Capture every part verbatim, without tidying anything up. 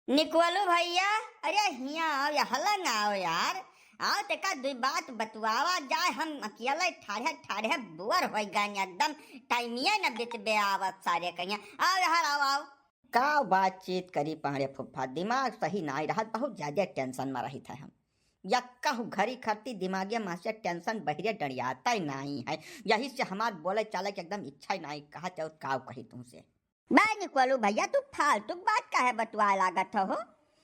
निकोलू भैया, अरे हियाँ आओ, यहाँ लंग आओ यार। आओ, तेका दुई बात बतुआवा जाए, हम अकेले ठाढ़े ठाढ़े बोर होइ गए एकदम, टाइमिये न बितबे आवत सारे कहिया। आओ यार, आओ, आओ। का बातचीत करी पांड़े फुफ्फा, दिमाग सही नाई रहत, बहुत ज्यादा tension में रहित है हम। यक्का घड़ी खरती दिमागे में से tension बहिरे डरियाता ही नाई है, यही से हमार बोले चाले के एकदम इच्छा ही नाई, कहा चाहो काव कही तुमसे। बे निकोलू भैया, तू फालतू क बात काहे बतुआए लागत हो?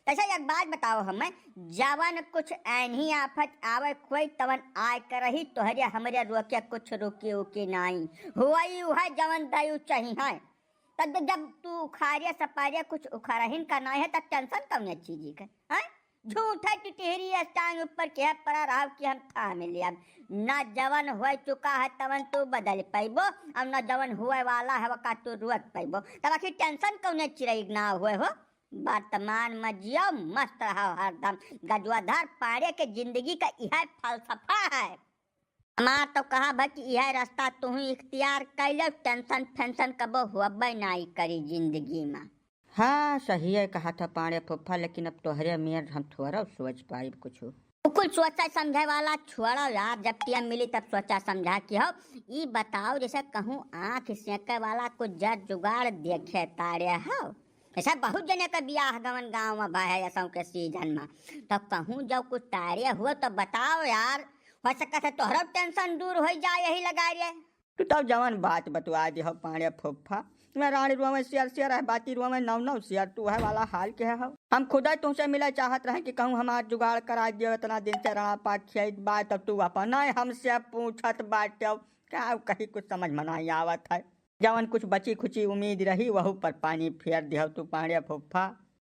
अच्छा, एक बात बताओ हमें, जवन कुछ ऐन्ही आफत आवे कोई, तवन आय करही, तोहरे हमरे रोके कुछ रुकी उकी नाई। हुई उहे जवन दयू चाहिए। तब जब तू उखारे सपारे कुछ उखरहिन का नाई है, तब tension कौने चीज के, हैं? झूठे टिटहरी स्टांग ऊपर के परा रहो कि हम थाम लेब। ना जवन होइ चुका है तवन तू बदल पैबो, और ना जवन हुए वाला है वका तू रोक पैबो। तब आखिर tension कौने चिरई ना हुए हो? वर्तमान में जियो, मस्त रहो हरदम। गजवाधर पांड़े के जिंदगी का यह फलसफा है। हमार तो कहा बा कि यह रास्ता तू ही इख्तियार कर ले, tension फेंशन कबो होबे नाई करी जिंदगी में। हाँ, सही है कहा था पांड़े फुफ्फा, लेकिन अब तोहरे मेर हम थोड़ा सोच पाइब कुछ। तू कुल सोचे समझे वाला छोड़ो यार, जब टिया मिली तब सोचा समझा कि हो। ई बताओ, जैसे कहूँ आँख सेके वाला कुछ जर जुगाड़ देखे तारे हो? ऐसा बहुत जने का बियाह गवन गाँव में भय है असों के season में, तो कहूँ जब कुछ तारे हो तो बताओ यार, हो सकत है तोहरो tension दूर होइ जाए यही लगा रे। तू तब जवन बात बतुआ दिहो पांड़े फुफ्फा, मैं रानी रोवे सियर सियर है, बाती रोवे नौ नौ सियर, तू है वाला हाल के हो। हम खुदा तुमसे मिले चाहत रहे कि कहूँ हमार जुगाड़ करा दियो, इतना दिन से राणा पाक खेत बा, तब तू अपना ही हमसे पूछत बाटे, का कही कुछ समझ में नाई आवत है। जवन कुछ बची खुची उम्मीद रही, वहू पर पानी फेर दिहो तू पांड़े फुफ्फा।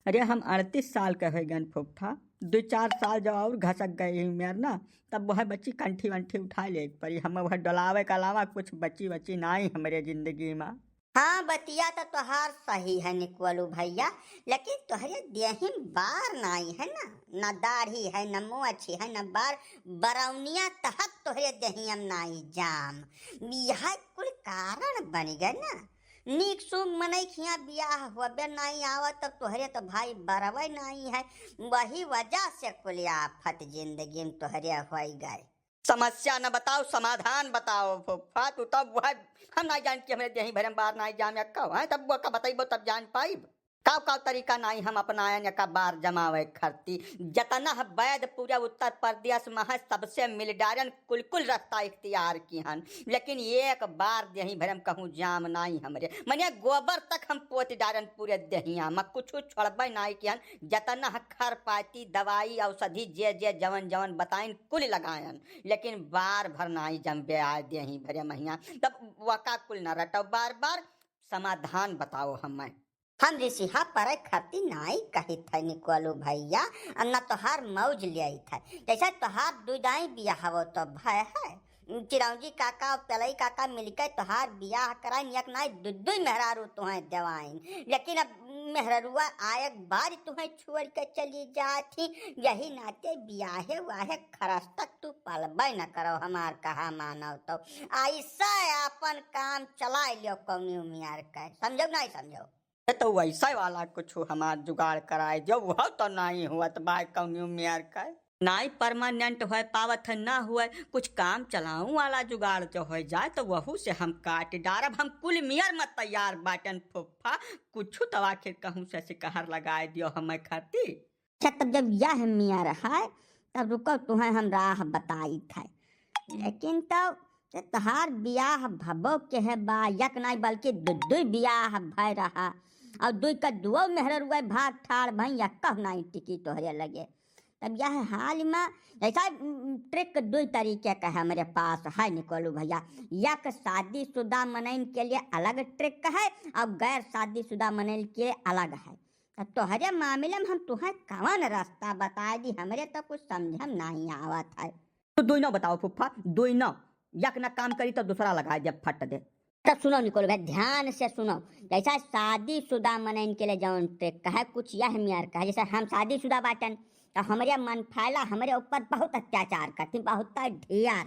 अरे, हम अड़तीस साल के होइ गन फुफ्फा, दुई चार साल जब और घसक गए ही मेर ना, तब वह बची कंठी वंठी उठा ले परी, हम वह डोलावे के अलावा कुछ बची बची नाई हमरे जिंदगी में। हाँ, बतिया तो तोहार सही है निकोलू भैया, लेकिन तोहरे देही में बार नाई है ना, न दाढ़ी है, न मोछी है, न बार, बरौनिया तहक तोहरे देहिया में नाई जाम। यह कुल कारण बन गए ना। नीक सूम मनई खिया बियाह होबे नाई आवत, तब तोहरे तो भाई बरवे नाई है, वही वजह से कुल आफत जिंदगी में तोहरे होइ गए। समस्या न बताओ, समाधान बताओ फुफ्फा। तू तब वह, हम ना जान कि हमरे देही भरम बार नाई जाम या का है, तब वो का बताइबो तब जान पाइब। काव काव तरीका नाई हम अपनायन या का बार जमावे खरती। जतना वैद पूरे उत्तर प्रदेश में है, सबसे मिल डारन, कुल कुल रास्ता इख्तियार किहन, लेकिन एक बार देही भरम कहूँ जाम नाई हमरे। मने गोबर तक हम पोत डारन पूरे देहिया में, कुछ छोड़बे नाई किहन। जतना खर पाती, दवाई, औषधि, जे जे जवन जवन बताइन, कुल लगायन, लेकिन बार भर नाई जमबे आए देही भरे महीना। तब वका कुल न रटो, बार बार समाधान बताओ हमें। हम रिसिहा परे खरती नाई कहित है निकोलू भैया, आ न तोहार मौज लियाइत है। जैसे तोहार दुई दाई बियाह हो तो भय है, चिरौंजी काका और पेलई काका मिलके तोहार बियाह कराइन, एक नाई दु-, दुई मेहरारू तुहें देवाइन। लेकिन अब मेहररुआ आए बारी तुहें छोड़ के चली जात ही, यही नाते बियाहे वाहे खरस तक तू पलबे न करो, हमार कहा मानव तो। ऐसा अपन काम चलाए लियो कौनी उमियार के, समझो नहीं समझो? ये तो वैसा वाला कुछ हमार जुगाड़ कराए दियो, वह तो नाई हुआ तो बाय कौनी उमियार के। नाई permanent होए पावत है, ना हुए, कुछ काम चलाऊ वाला जुगाड़ जो हो जाए तो वहू से हम काट डारब। हम कुल मियर मत तैयार बाटन फुफ्फा, कुछ तो आखिर कहूँ से सिकहर लगाए दियो हमें खरती। अच्छा, तब जब यह मियर है, तब रुको, तुहें हम राह बताइत है। लेकिन तब से तोहार बियाह भबो के है बा, यक नाई बल्कि दु-, दुई बियाह भय रहा, और दुई का दुओ मेहररुआ भाग ठाड़ भई, यक्का नाई टिकी तोहरे लगे। तब यह हाल में जैसा, उम, trick दुई तरीके का है हमरे पास है निकोलू भैया। यक शादीशुदा मनइन के लिए अलग trick है और गैर शादीशुदा मनइन के लिए अलग है। तब तोहरे मामले में हम तुहें कवन रास्ता बताए दी, हमरे तो कुछ समझ में नाई आवत है। तू दुई नौ बताओ फुफ्फा, दुई नौ। यक ना काम करी तो दूसरा लगाए दे, फट दे। तो सुनो निकोल भाई, ध्यान से सुनो। जैसा शादीशुदा मनइन के लिए जौन trick है, कुछ यह मियार का है। जैसे हम शादीशुदा बाटन, तो हमरे मन फैला, हमरे ऊपर बहुत अत्याचार करती, बहुत ढेर।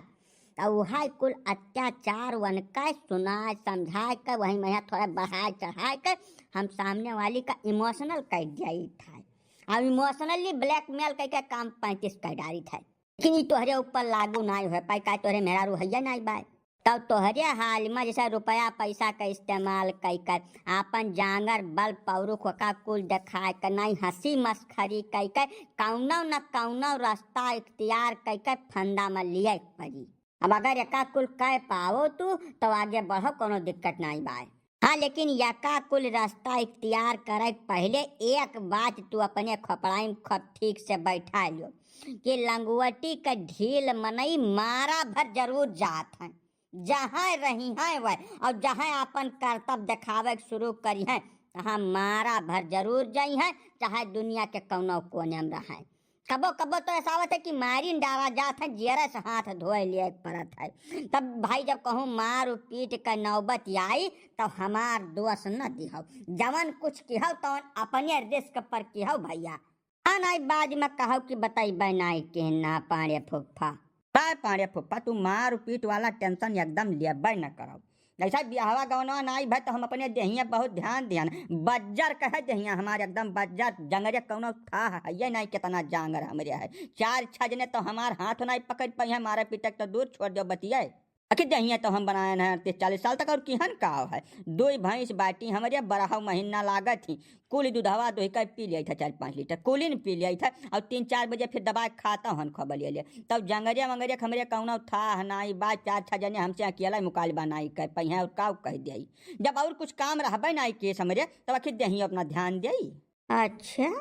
तो वह कुल अत्याचार वन के सुनाए, समझाए के, वही में थोड़ा बढ़ाए, चढ़ाए के हम सामने वाली का emotional कर दिया ही था। अब emotionally blackmail कइके काम पैंतीस कै डारित है। लेकिन ई तोहरे ऊपर लागू नाहीं होइ पाई, काहे तोहरे मेहरारू हइया नाहीं बाय। तब तोहरे हाल में जैसे रुपया पैसा क इस्तेमाल कइके, आपन जांगर बल पौरुख ओका कुल देखाइ के, नाहीं हँसी मस्खरी कइके, कउनो न कउनो रस्ता इख्तियार कइके फंदा में लिये के पड़ी। अब अगर एका कुल कइ पावो तू, तो आगे बढ़ो, कउनो दिक्कत नाहीं बाय। हाँ, लेकिन यका कुल रस्ता इख्तियार करे के पहिले एक बात तू अपने खोपड़ाई में खूब ठीक से बैठा लियो कि लंगोटी क ढील मनई मारा भर जरूर जात हैं, जहाँ रही हैं वह, और जहाँ आपन करतब देखावे के शुरू करी हैं, तहाँ मारा भर जरूर जाई हैं, चाहे दुनिया के कउनो कोने में रहें। कबो कबो तो ऐसा आवत है कि मारिन डारा जात है, जियरे से हाथ धोए लिए पड़त है। तब भाई, जब कहूँ मार पीट क नौबत आई, तब हमार दोष न दिहो, जवन कुछ किहो तवन अपने रिस्क पर किहो भइया। आ नाई बाज में कहो कि बतइबे नाई के ना पाड़े फुफ्फा। काय पाड़े फुफ्फा, तू मार पीट वाला tension एकदम लेबे न करो। जैसा बियाहवा गवनवा नाई भय तो हम अपने देहिया बहुत ध्यान दिहन। बज्जर कहे देहिया हमारे एकदम बज्जर, जंगरे कउनो था है ये नाई, कितना जांगर हमरे है। चार छजने तो हमार हाथ नाई पकड़ पइहे, मारे पीटे के तो दूर छोड़ दो बतिये। आखिर देहिया तो हम बनायन है तीस चालीस साल तक, और किहन का है। दुई भैंस बाटी हमरे, बरहौ महीना लागत ही, कुल दुधवा दुहि के पी लिया था चार पाँच लीटर, कुलिन पी लिया था, और तीन चार बजे फिर दबाइ खाता हन खबलिया ले। तब जंगरे मंगरे के हमरे कउनो था नाई बा, चार छह जने हमसे अकेला मुकालबा नाई कर पइहे, और का कह दिया। जब और कुछ काम रहबे नाई केस हमरे, तब आखिर देही अपना ध्यान देई। अच्छा,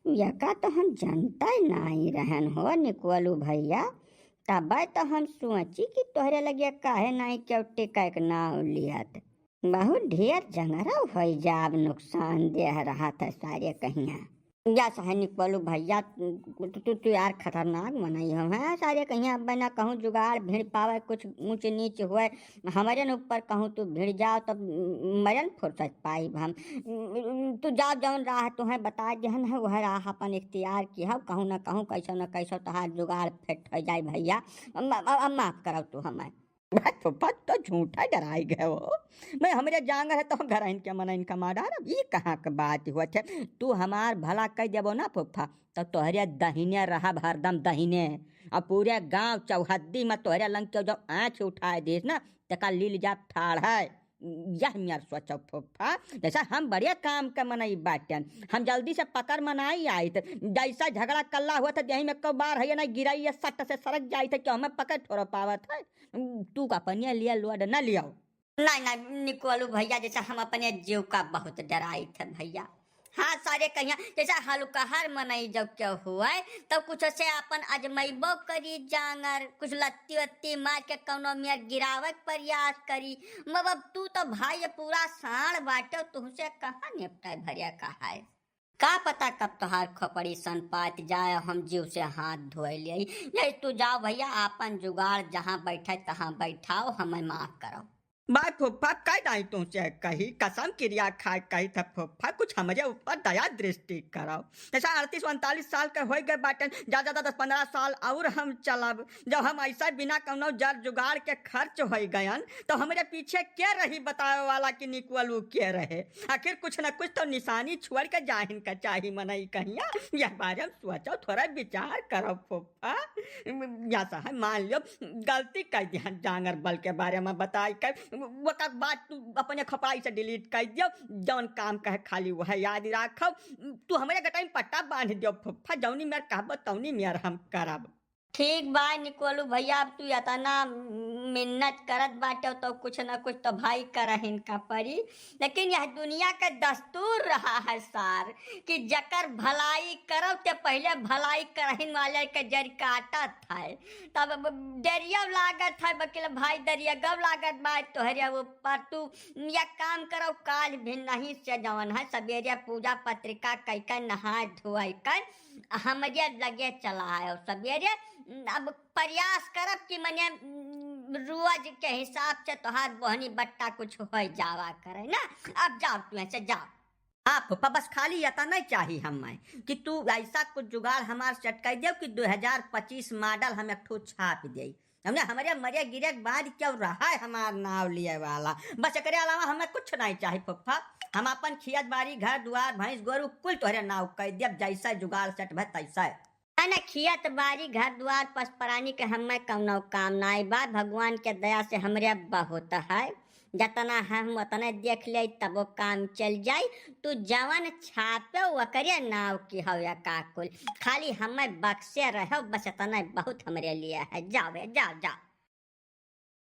यका तो हम जनते नाई रहन हो निकोलू भइया, तबे तो हम सोची कि तोहरे लगे काहे नाई केहू टिकै के नाव लियत। बहुत ढेर जंगरा होइ जाब, नुकसानदेह रहत है सारे कहिया। या सहे निकोलू भइया, तू, तू, तू यार खतरनाक मनई हो, हैं? सारे कहिया अब ना कहूँ जुगाड़ भिड़ पावे, कुछ ऊंच नीच होए, हमरे न ऊपर कहूँ तू भिड़ जाओ, तब मरन फुर्सत पाइब हम। तू जाओ, जौन राह तुहें बताइ दिहन है, वह राह अपन इख्तियार किहो, कहूँ न कहूँ, कैसो न कैसो तोहार जुगाड़ फिट होइ जाए भइया। अब, अब, अब माफ करौ तू हमें। बस फुफ्फा, तो झूठा डराइ गए हो। मैं हमरे जांगर है तो घरहिन के मनइन का मार डारब। ई कहाँ के बात होत है? तू हमार भला कह देबो ना फुफ्फा, तो तोहरे दहिने रहब हरदम दहिने। और पूरे गांव चौहद्दी में तोहरे लंग के जो आँख उठाए देस ना, तेका लील जाब ठाढ़ है। यह मेर सोचो फुफ्फा, जैसा हम बढ़िया काम के मनई बाटेन, हम जल्दी से पकड़ में नाई आइत। जैसा झगड़ा कल्ला हुआ था, देही में एको बार है ना गिराई, ये सट से सरक जाइत है कि हमें पकड़ थोड़ा पावत है। तू का पनिया लिया लोड न लियाओ। नहीं, नहीं, निकोलू भइया, जैसे हम अपने जीव का बहुत डराइत है भइया। हाँ, सारे कहिया, जैसे हल्का हर मनई जब के हुए, तब कुछ से अपन अजमैबो करी जांगर, कुछ लत्ती वत्ती मार के कौनो मेर गिरावे के प्रयास करी। मगर तू तो भाई, ये पूरा साँड़ बाटे, तुहसे कहाँ निपटाए भरिया कहाए। का पता कब तोहार खोपड़ी सन पात जाए, हम जीव से हाथ धोए लियाई। यही तू जाओ भइया, आपन जुगाड़ जहाँ बैठे तहाँ बैठाओ, हमें माफ करो। बाय फुफ्फा, कह दाई तुमसे कही, कसम किरिया खाए कही था फुफ्फा, कुछ हमरे ऊपर दया दृष्टि करो। जैसा अड़तीस उनतालीस साल के होई गए बाटेन, ज्यादा ज्यादा दस पन्द्रह साल और हम चलब। जब हम ऐसा बिना कौनो जर जुगाड़ के खर्च होई गयन, तो हमरे पीछे के रही बतावे वाला कि निकोलू के रहे? आखिर कुछ न कुछ तो निशानी छोड़ के जाहिन का चाही मनई कहिया। यह बारे में सोचो, थोड़ा विचार करो फुफ्फा। या सहे मान लियो, गलती कर दिया जांगर बल के बारे में बताई कर, वो का बात तू अपने खपाई से delete कर दियो। जौन काम कहे खाली वह याद रखो। तू हमरे गटाई में पट्टा बांध दियो फुफ्फा, जौनी मेर कहबो तौनी मेर हम करब। ठीक बा निकोलू भइया, अब तू इतना मिन्नत करत बाटे तो कुछ न कुछ तो भाई करहिन का परी। लेकिन यह दुनिया के दस्तूर रहा है सार, कि जकर भलाई करो ते पहिले भलाई करहिन वाले के जर काटत है। तब अब डरियो लागत है वकील भाई, डरियगो लागत बा तोहरे ऊपर। तू एक काम करो, काल भी नहीं से जवन है सबेरे पूजा पत्रिका कई के नहाए धोए के हमरे लगे चला आयो सबेरे। अब प्रयास करब कि मने, उम, रोज के हिसाब से तोहार बोहनी बट्टा कुछ हो जावा करे ना। अब जाओ तू ऐसे जाओ। हाँ फूफा, बस खाली यता नहीं चाही हमें कि तू ऐसा कुछ जुगाड़ हमार set कर दियो कि दो हज़ार पच्चीस model हम एक ठो छाप दे। हमने हमरे मरे गिरे के बाद क्यों रहा है हमार नाव लिए वाला, बस एकरे अलावा हमें कुछ नहीं चाहिए फुफ्फा। हम अपन खियत बारी, घर दुआर, भैंस गोरू कुल तोहरे नाव कह देब, जैसा जुगाड़ सेट भय तैसा। अने खियत बारी, घर दुआर, पस प्राणी के हमें कौनो काम नाई बा। भगवान के दया से हमरे बहुत है, जतना है हम उतने देख ले, तबो काम चल जाई। तू जवन छापे ओकरे नाव की हवे का कुल, खाली हमें बक्से रहो, बस इतने बहुत हमरे लिए है। जाओ बे, जाओ, जाओ।